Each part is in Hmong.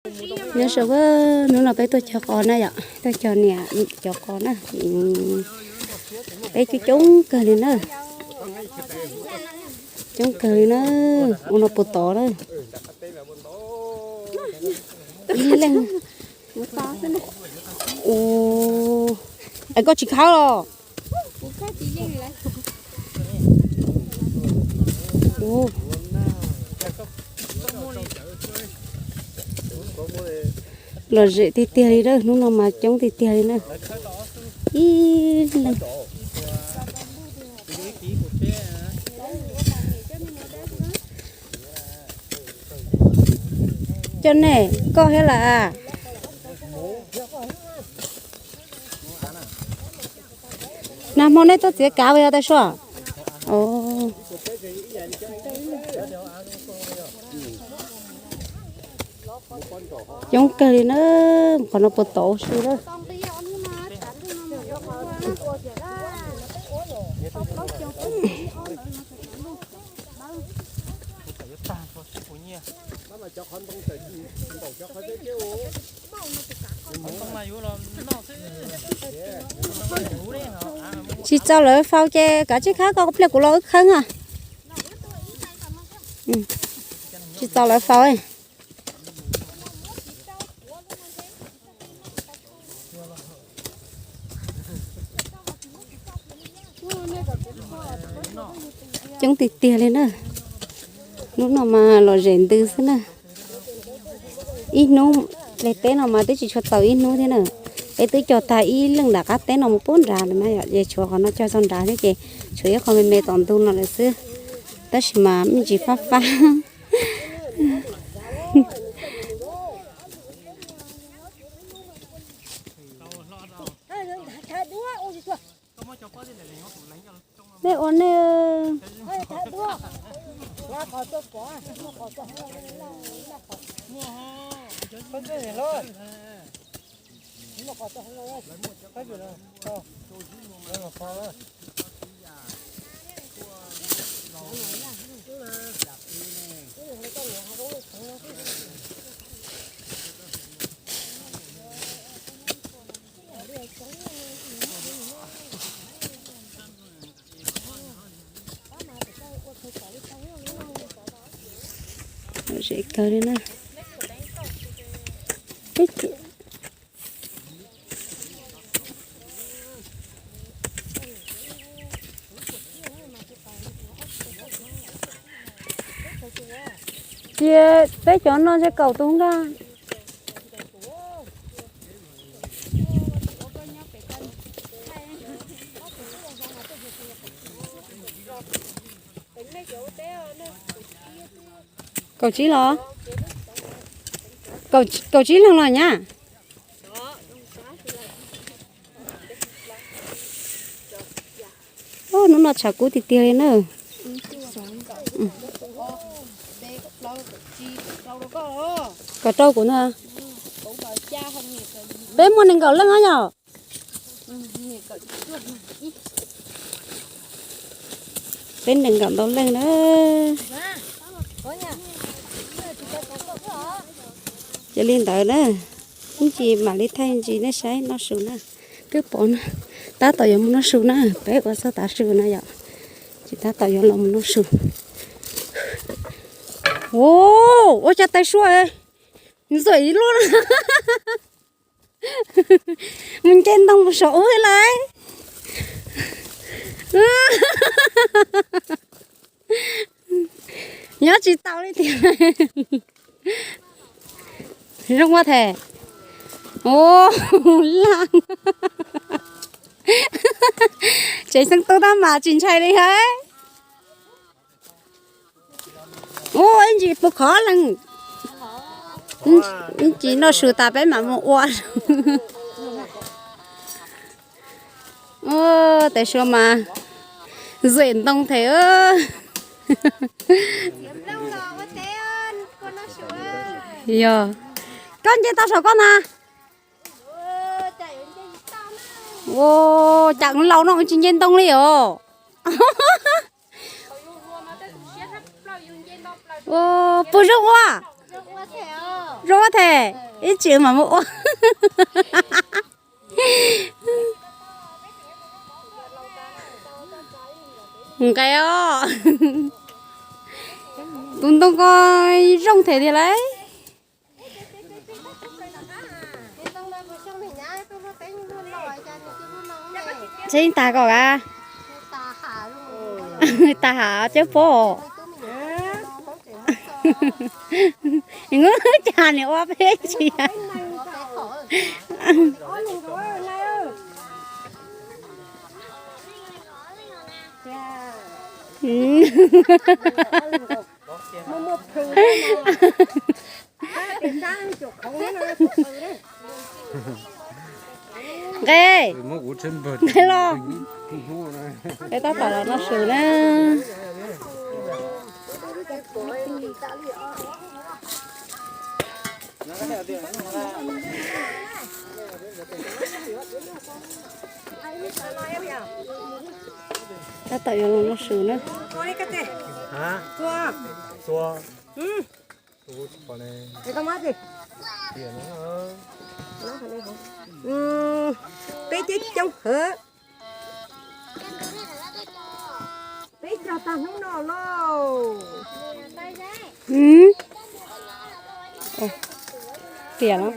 Nyob zoo, hnub no peb tuaj cog qos na yom, tuaj cog niam cov qos na. Peb coob coob kawg li na, coob kawg li na. Ua no puas tod na. Ib leeg. Ua, es koj tsis khawb los? Lom zem tiag tiag li na, hnub no mas coob tiag tiag li na. Ib leeg. Coj nej, koj thiab las? Nag hmo nej tuaj txiav kav ua yog tas sua? Coob kawg li na, qhov no puas tod si na. Tsis txaus lawv faus ces kav tsij khawb, koj pliag kuv los wb khawb na. Tsis txaus lawv faus. Coob tiag tiag li na. Hnub no mas lom zem ntws xwb na. Ib hnub, li teb no mas twb tsis tshua txaus ib hnub thiab na. Peb twb cog tag ib leeg nram qab teb no mus pub nrad lawm na yom, es tshuav qhov no cog txog nrad thiab ces tshuav ib qho me me tom ntug no lawm xwb. Tab sis mas me ntsis fab fab. Nej ua nej. Lom zem kawg li na. Teb chaws Ces peb cov no ntshe kaum tus nkag. Kaum tsib los? Kaum tsib leeg los nyab? Hnub no tshav kub tiag tiag li na. Kom rau kuv na. Peb muaj nees nkaum leej yom? Peb nees nkaum ntau leej na. Cia li ntawd na. Ib ntsis mam li thaij ntsis nej saib noj su na. Twb pom na, tab tom yuav mus noj su na, peb ua txog tav su na yom, ces tab tom yuav los mus noj su. Ua cas tais sua ntxuam ib lub mus nce ntoo mus saum ub lawm. Nyob tsis tau li tiag. Zoo ua them. Ua laj. Tseem xeeb tub tab mas tsis ntshai li hab. Ua ib ntsis puas khov leej. Ib ntsis noj su tas peb mam mus ua. Tais sua mas zuem ntoo them. Yog, koj nce tau saum koj na. Cas laus no tsis nce ntoo li os. Puas zoo ua? Zoo ua them, ib tsis mam muab ua. Nqe os, tus ntoo ko zoo them tiag lauj. Tseeb tag koj a. Tag ham cawb pob. Nws cas nws ua peb tsis. Nqe, nqe los, peb tab tom los noj su na. Tab tom yuav los noj su na. Peb ceb coob hawm. Peb cog tag hnub no lauj. Tiam los.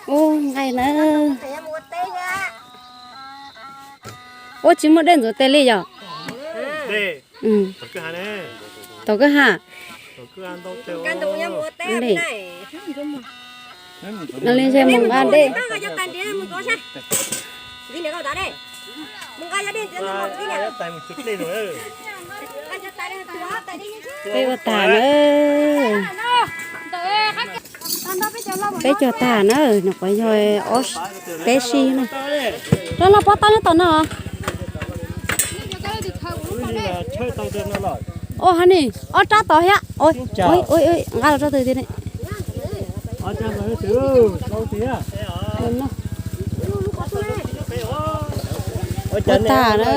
Ub, nqaij na. Ub, tsis muaj dej ntxuav tes li yom? Tau kwj ha. Li ntshe mus nqa dej. Peb ua tag na. Peb cog tag na, nyuam qhuav yog ob peb sij na. Loj loj pob tau nyob tom no. Ua ha ni, ob rab tod thiab. Nqa los rau twg tiag ne? Ua tag na.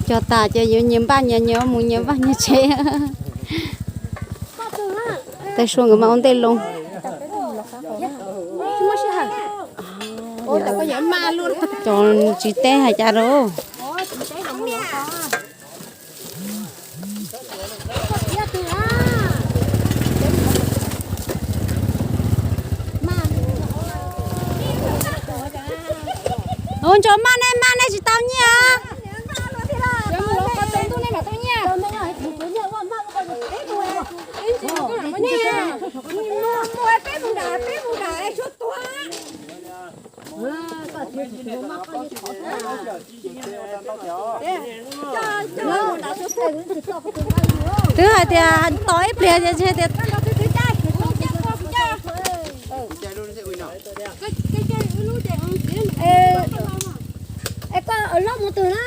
Cog tas ces yuav nyias npaj nyias, nyias mus nyias vaj nyias tsev. Tej suab nkawd mas ua ntej loo. Cov tsis teb hais cas rau. Ua ntsaum maj nej maj nej tsis tau nyiaj. Twb hais tias tos ib pliag ces tias. Es koj loj mus twg na?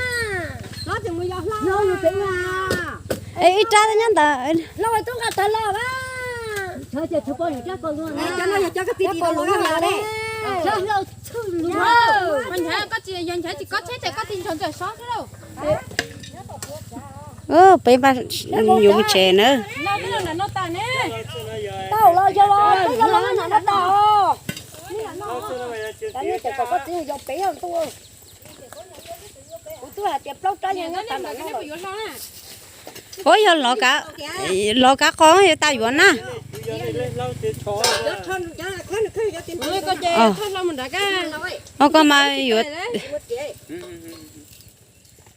Es ib rab nyob ntawd. Peb yuav mus tsev na. Ua yog lov kav qos yog tas yuav na. Ua koj mas yuav.